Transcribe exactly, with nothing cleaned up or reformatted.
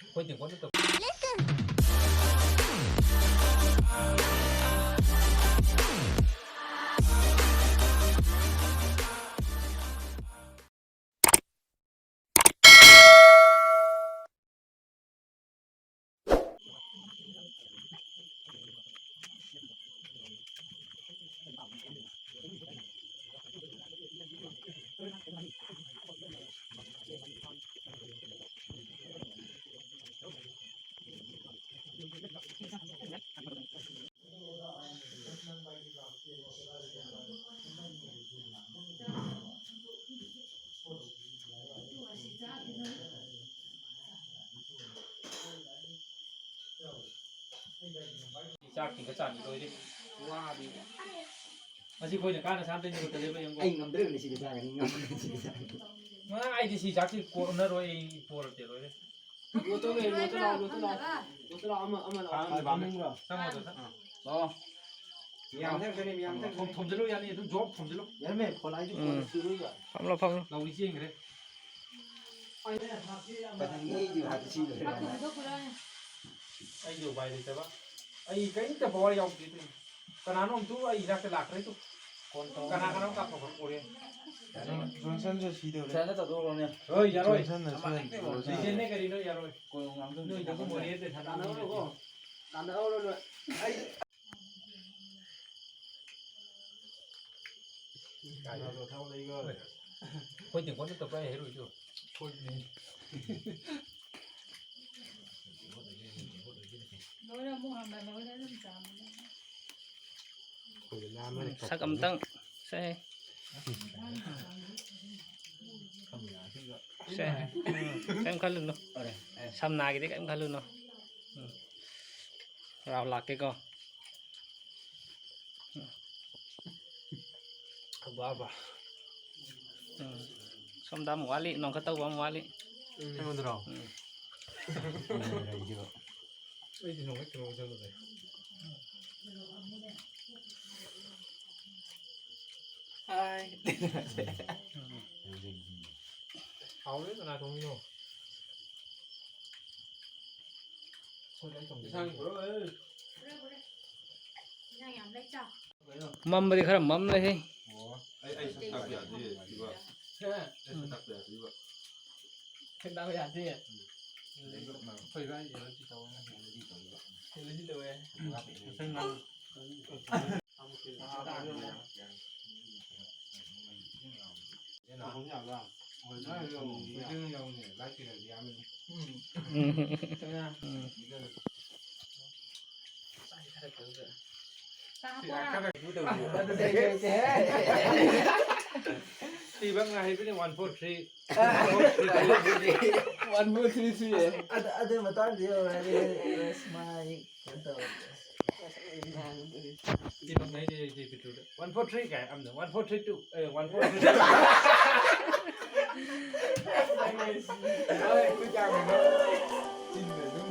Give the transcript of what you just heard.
ꯑꯩꯈꯣꯏ ꯇꯦꯡꯀꯣꯠꯅ ꯇꯧ꯫ ꯆꯥꯛ ꯊꯤꯒ ꯆꯥꯅꯤ ꯂꯣꯏꯔꯦ꯫ ꯋꯥꯕꯤ꯫ ꯃꯁꯤ ꯑꯩꯈꯣꯏꯅ ꯀꯥꯟꯅ ꯁꯥꯟꯗꯣꯏꯅꯦꯕ, ꯇꯜꯂꯦꯕ ꯌꯦꯡꯉꯣ꯫ ꯑꯩ ꯉꯝꯗ꯭ꯔꯒꯅ ꯁꯤꯗ ꯆꯥꯒꯅꯤ, ꯉꯝꯗ꯭ꯔꯒꯅ ꯁꯤꯗ ꯆꯥꯒꯅꯤ꯫ ꯉꯥ ꯑꯩꯗꯤ ꯁꯤ ꯆꯥꯛꯁꯤ ꯀꯣꯟꯅꯔꯣꯏ, ꯑꯩ ꯄꯣꯔꯗꯦ ꯂꯣꯏꯔꯦ꯫ ꯂꯣꯠꯇꯣ ꯂꯩ, ꯂꯣꯠꯇꯣ ꯂꯥꯛꯑꯣ, ꯂꯣꯠꯇꯣ ꯂꯥꯛꯑꯣ꯫ ꯂꯣꯠꯇꯣ ꯂꯥꯛꯑꯣ, ꯑꯃ, ꯑꯃ ꯂꯥꯛꯑꯣ꯫ ꯆꯪꯉꯣ, ꯆꯪꯉꯣ꯫ ꯂꯥꯛꯑꯣ꯫ ꯃꯌꯥꯝ ꯊꯛꯀꯅꯤ, ꯃꯌꯥꯝ ꯊꯛꯀꯅꯤ꯫ ꯊꯣꯝ-, ꯊꯣꯝꯖꯤꯜꯂꯨ ꯌꯥꯅꯤ, ꯑꯗꯨꯝ ꯖꯣꯕ ꯊꯣꯝꯖꯤꯜꯂꯨ꯫ ꯌꯥꯔꯝꯃꯦ, ꯐꯣꯟ ꯂꯥꯛꯏꯁꯦ, ꯎꯝ꯫ ꯐꯣꯟ ꯁꯨꯔꯣꯏꯕ꯫ ꯐꯝꯂꯣ, ꯐꯝꯂꯣ꯫ ꯅꯥꯎꯔꯤ ꯆꯦꯟꯈ꯭ꯔꯦ꯫ ꯀꯩꯅꯣ, ꯑꯩꯗꯤ ꯍꯥꯟꯅ ꯁꯤ ꯂꯣꯏꯔꯦ꯫ ꯑꯩꯁꯨ ꯎꯄꯥꯏ ꯂꯩꯇꯕ꯫ ꯑꯩ ꯀꯔꯤꯝꯇ ꯄꯋꯥꯔ ꯌꯥꯎꯗꯦ ꯑꯗꯨꯅ꯫ ꯀꯅꯥꯅꯣ ꯑꯝꯇ ꯑꯩ ꯏꯅꯥꯛꯇ ꯂꯥꯛꯈ꯭ꯔꯦ ꯇꯨ꯫ ꯀꯅꯥ ꯀꯅꯥꯅꯣ ꯀꯥꯞꯊꯣꯛꯈ꯭ꯔꯦ? ꯖꯣꯟꯁꯟꯁꯨ ꯁꯤꯗꯧꯔꯦ꯫ ꯁꯥꯏꯅ ꯇꯧꯊꯣꯛꯈ꯭ꯔꯣꯅꯦ꯫ ꯍꯣꯏ, ꯌꯥꯔꯣꯏ꯫ ꯖꯣꯟꯁꯟꯅ ꯁꯣꯏꯍꯟꯈ꯭ꯔꯦ꯫ ꯂꯤꯖꯦꯟꯅꯦ ꯀꯔꯤꯅꯣ ꯌꯥꯔꯣꯏ꯫ ꯀꯣꯟ ꯉꯥꯡꯗꯣꯏꯅꯤ꯫ ꯅꯣꯏ ꯅꯈꯣꯡ ꯃꯣꯔꯦ ꯇꯥꯟꯅꯔꯣꯀꯣ꯫ ꯇꯥꯟꯅꯍꯧꯔꯣ ꯅꯣꯏ꯫ ꯑꯩ ꯑꯩꯈꯣꯏ ꯇꯦꯡꯀꯣꯠ ꯅꯠꯇꯕ ꯑꯩ ꯍꯩꯔꯨꯏꯗꯣ꯫ ꯂꯣꯏꯔ ꯑꯃꯨꯛ ꯍꯟꯅ ꯂꯣꯏꯔ ꯑꯗꯨꯝ ꯆꯥꯕꯅꯦ꯫ ꯁꯛ ꯑꯝꯇꯪ ꯁꯦ꯫ ꯁꯦ꯫ ꯀꯩꯝ ꯈꯜꯂꯨꯅꯨ꯫ ꯁꯝꯅꯥꯒꯤꯗꯤ ꯀꯩꯝ ꯈꯜꯂꯨꯅꯨ꯫ ꯎꯝ꯫ ꯔꯥꯎ ꯂꯥꯛꯀꯦꯀꯣ꯫ ꯎꯝ꯫ ꯁꯣꯝꯗ ꯑꯃ ꯋꯥꯠꯂꯤ, ꯅꯣꯡꯈꯠ ꯇꯧꯕ ꯑꯃ ꯋꯥꯠꯂꯤ꯫ ꯑꯩꯉꯣꯟꯗꯔꯣ? ꯎꯝ꯫ ꯑꯩꯗꯤ ꯅꯣꯡꯈꯠ ꯀꯩꯅꯣ ꯆꯠꯂꯨꯔꯦ꯫ ꯍꯥꯏ꯫ ꯍꯥꯎꯔꯦ, ꯀꯅꯥ ꯊꯣꯡꯉꯤꯅꯣ? ꯏꯟꯁꯥꯡ ꯄꯨꯔꯛꯑꯣ, ꯑꯦ꯫ ꯄꯨꯔꯦ, ꯄꯨꯔꯦ꯫ ꯏꯟꯁꯥꯡ ꯌꯥꯝ ꯂꯩ ꯆꯥꯎ꯫ ꯀꯩꯅꯣ? ꯃꯝꯕꯗꯤ ꯈꯔ ꯃꯝꯂꯦꯍꯦ꯫ ꯑꯣ, ꯑꯩ, ꯑꯩ ꯁꯛ ꯇꯥꯛꯄ ꯌꯥꯗꯦ, ꯁꯤꯕ꯫ ꯑꯩ ꯁꯛ ꯇꯥꯛꯄ ꯌꯥꯗꯦꯕ꯫ ꯈꯦꯠꯅꯕ ꯌꯥꯗꯦ꯫ ꯂꯩꯕ ꯃꯥ꯫ ꯑꯩꯈꯣꯏ ꯏꯕꯥꯅꯤ ꯑꯦꯂꯔꯖꯤ ꯇꯧꯋꯦ꯫ ꯑꯦꯂꯔꯖꯤ ꯇꯧꯋꯦꯕ꯫ ꯑꯦꯂꯔꯖꯤ ꯇꯧꯋꯦ꯫ ꯉꯥ ꯄꯤꯛꯑꯦ꯫ ꯉꯁꯥꯏ ꯉꯥ꯫ ꯌꯥꯝ ꯌꯥꯕ꯭ꯔꯥ? ꯍꯣꯏ, ꯅꯪ ꯌꯥꯎꯅꯤ꯫ ꯂꯥꯏꯛ ꯀꯩꯀꯥꯗꯤ ꯌꯥꯝꯕꯅꯤ꯫ ꯎꯝ꯫ ꯎꯝ꯫ ꯀꯩꯅꯣ? ꯎꯝ꯫ ꯆꯥꯛꯁꯤ ꯈꯔ ꯀꯩꯅꯣ ꯇꯧꯔꯦ꯫ ꯆꯥ ꯍꯥꯞꯄꯣꯔꯥ? ꯁꯤꯕ ꯉꯥꯏꯕꯅꯤ one four three꯫ One four three three ꯑꯦ꯫ ꯑꯗꯨ ꯑꯗꯨ ꯃꯇꯥꯡꯗ ꯌꯧꯔꯛꯑꯗꯤ ꯑꯁ ꯃꯥꯏ ꯀꯩꯅꯣ ꯇꯧꯔꯦ꯫ ꯁꯤꯕ ꯉꯥꯏꯗꯦ ꯑꯩꯗꯤ ꯄꯤꯇ꯭ꯔꯨꯗ꯫ One four three ꯀꯥꯏ ꯑꯝꯗ one four three two꯫ ꯑꯦ, one four three two꯫ ꯍꯣꯏ, ꯑꯩꯈꯣꯏ ꯆꯥꯕꯗꯣ꯫ ꯆꯤꯟꯗ ꯑꯗꯨꯝ